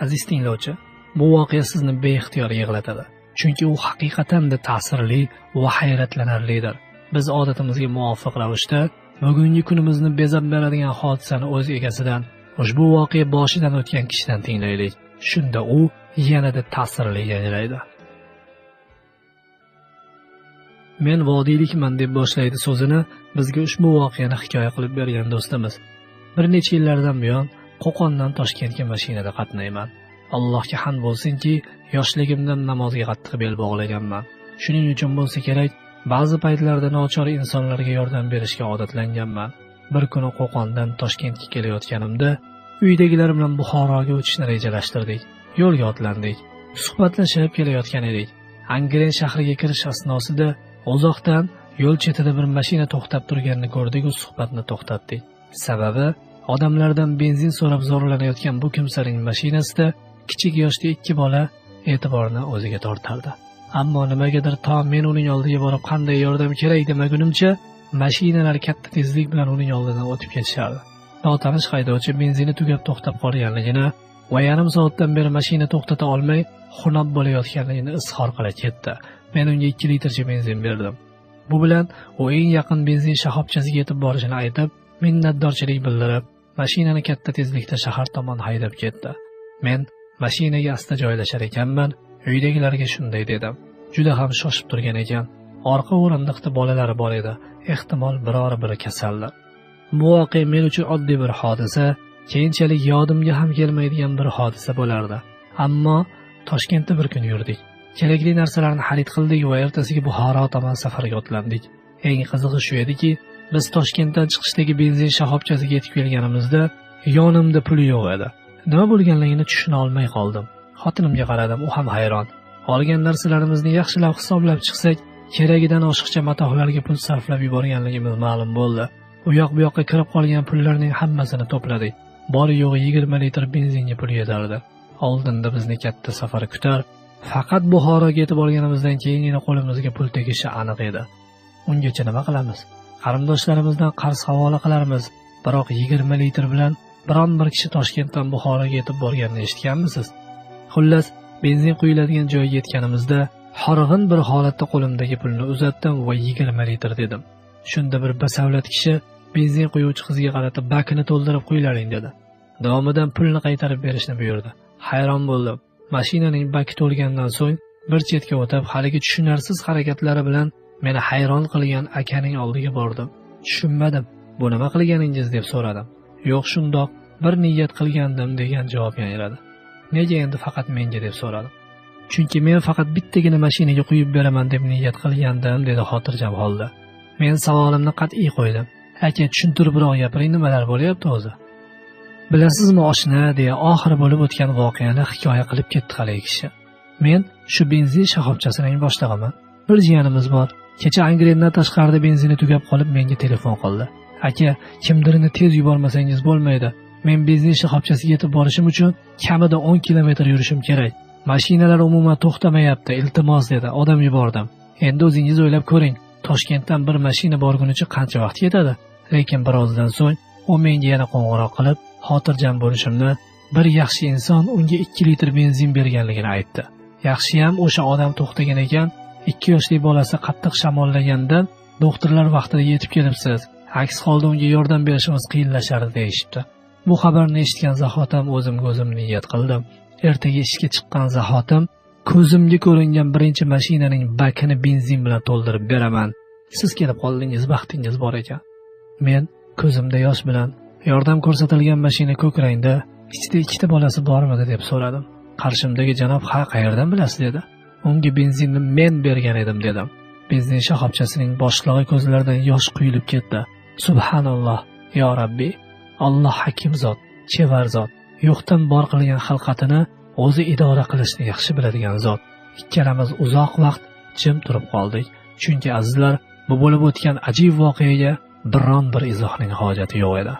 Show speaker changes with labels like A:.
A: Aziz tinglovchi, bu voqea sizni beixtiyor yig'latadi. Chunki u haqiqatan-da ta'sirli va hayratlanarlidir. Biz odatimizga muvofiq ravishda bugungi kunimizni bezab beradigan hodisani o'z egasidan, ushbu voqea boshidan o'tgan kishidan tinglaylik. Shunda u yanada ta'sirli yangraydi. Men vodiylikman deb boshlaydi so'zini bizga ushbu voqeani hikoya qilib bergan do'stimiz. Bir necha yillardan buyon Qo'qondan Toshkentga mashinada qatnayman. Allohga hamd bo'lsinki, yoshligimdan namozga qattiq bel bog'laganman. Shuning uchun bo'lsa kerak, ba'zi paytlarda nochor insonlarga yordam berishga odatlanganman. Bir kuni Qo'qondan Toshkentga kelayotganimda uydagilar bilan Buxoroga o'tishni rejalashtirdik. Yo'lga otlandik. Suhbatlashib kelayotgan edik. Angren shahriga kirish asnosida uzoqdan yo'l chetida bir mashina to'xtab turganini ko'rdik va suhbatni to'xtatdik. Sababi, odamlardan benzin so'rab zorlanayotgan bu kimsaning mashinasida kichik yoshda ikki bola e'tiborni o'ziga tortardi. Ammo nimagadir to men uning oldiga borib qanday yordam kerak demagunimcha mashinalar katta tezlik bilan uning oldidan o'tib ketishardi. Notanish haydovchi benzini tugab to'xtab qolganligini va yarim soatdan beri mashina to'xtata olmay xunob bo'layotganligini izhor qila ketdi. Men unga 2 litrcha benzin berdim. Bu bilan u eng yaqin benzin shoxobchasiga yetib borishini aytib, minnatdorchilik bildirib, mashinani katta tezlikda shahar tomon haydab ketdi. Men mashinaga asta joylashar ekanman, uydagilarga shunday dedim. Juda ham shoshib turgan ekan. Orqa o'rindiqda bolalari bor edi. Ehtimol biror biri kasaldir. Bu voqea men uchun oddiy bir hodisa, keyinchalik yodimga ham kelmaydigan bir hodisa bo'lardi. Ammo Toshkentda bir kun yurdik. Kerakli narsalarni xarid qildik va ertasiga Buxoro tomon safarga otlandik. Eng qizig'i shu ediki, biz Toshkentdan chiqishdagi benzin shoxobchasiga yetib kelganimizda yonimda pul yo'q edi. Nima bo'lganligini tushuna olmay qoldim. Xotinimga qaradim, u ham hayron. Olgan narsalarimizni yaxshilab hisoblab chiqsak, keragidan oshiqcha matohlarga pul sarflab yuborganligimiz ma'lum bo'ldi. U yoq bu yoqqa kirib qolgan pullarning hammasini to'pladik. Bor yo'g'i 20 litr benzinga pul yetardi. Oldinda bizni katta safar kutar. Faqat Buxoroga yetib olganimizdan keyingina qo'limizga pul tegishi aniq edi. Ungacha nima qilamiz? Qarindoshlarimizdan qarz havola qilarmiz. Biroq 20 litr bilan biron bir kishi Toshkentdan Buxoroga yetib borganini eshitganmisiz? Xullas, benzin quyiladigan joyga yetganimizda horg'in bir holatda qo'limdagi pulni uzatdim va 20 litr dedim. Shunda bir basavlat kishi benzin quyuvchi qizga qaratib bakini to'ldirib quylaring dedi. Davomidan pulni qaytarib berishni buyurdi. Hayron bo'ldim. Mashinaning baki to'lgandan so'ng bir chetga o'tib, haligi tushunarsiz harakatlari bilan meni hayron qilgan akaning oldiga bordim. Tushunmadim. Bu nima qilganingiz deb so'radim. Yo'q, shundoq bir niyat qilgandim degan javob yangradi. Nega endi faqat menga deb so'radim. Chunki men faqat bittagina mashinaga quyib beraman deb niyat qilgandim dedi xotirjam holda. Men savolimni qat'iy qo'ydim. Aka, tushuntiribroq gapiring, nimalar bo'lyapti o'zi? Bilasizmi oshna, deya oxiri bo'lib o'tgan voqeani hikoya qilib ketdi haligi kishi. Men shu benzin shoxobchasining boshlig'iman. Bir jiyanimiz bor. Kecha Angrendan tashqarida benzini tugab qolib menga telefon qildi. Aka, kimdirini tez yubormasangiz bo'lmaydi. Men benzin shoxobchasiga yetib borishim uchun kamida 10 kilometr yurishim kerak. Mashinalar umuman to'xtamayapti, iltimos dedi. Odam yubordim. Endi o'zingiz o'ylab ko'ring. Toshkentdan bir mashina borgunicha qancha vaqt ketadi? Lekin birozdan so'ng u menga yana qo'ng'iroq qilib, xotirjam bo'lishimni, bir yaxshi inson unga 2 litr benzin berganligini aytdi. Yaxshiyam o'sha odam to'xtagan ekan. 2 yoshli bolasi qattiq shamollagandan doktorlar vaqtida yetib kelibsiz. Aks holda unga yordam berishimiz qiyinlashardi deyishibdi. Bu xabarni eshitgan zahotim o'zimga o'zim niyat qildim. Ertaga ishga chiqqan zahotim ko'zimga ko'ringan birinchi mashinaning bakini benzin bilan to'ldirib beraman. Siz kelib qoldingiz, baxtingiz bor ekan. Men ko'zimda yosh bilan yordam ko'rsatilgan mashina ko'k rangda, ichida ikkita bolasi bormidi deb so'radim. Qarshimdagi janob ha, qayerdan bilasiz dedi. Unga benzinni men bergan edim dedim. Benzin shoxobchasining boshlig'i ko'zlaridan yosh quyilib ketdi. Subhanalloh, yo Rabbi, Alloh hakim zot, chevar zot, yo'qdan bor qilgan xalqatini o'zi idora qilishni yaxshi biladigan zot. Ikkalamiz uzoq vaqt jim turib qoldik. Chunki azizlar, bu bo'lib o'tgan ajib voqeaga biron bir izohning hojati yo'q edi.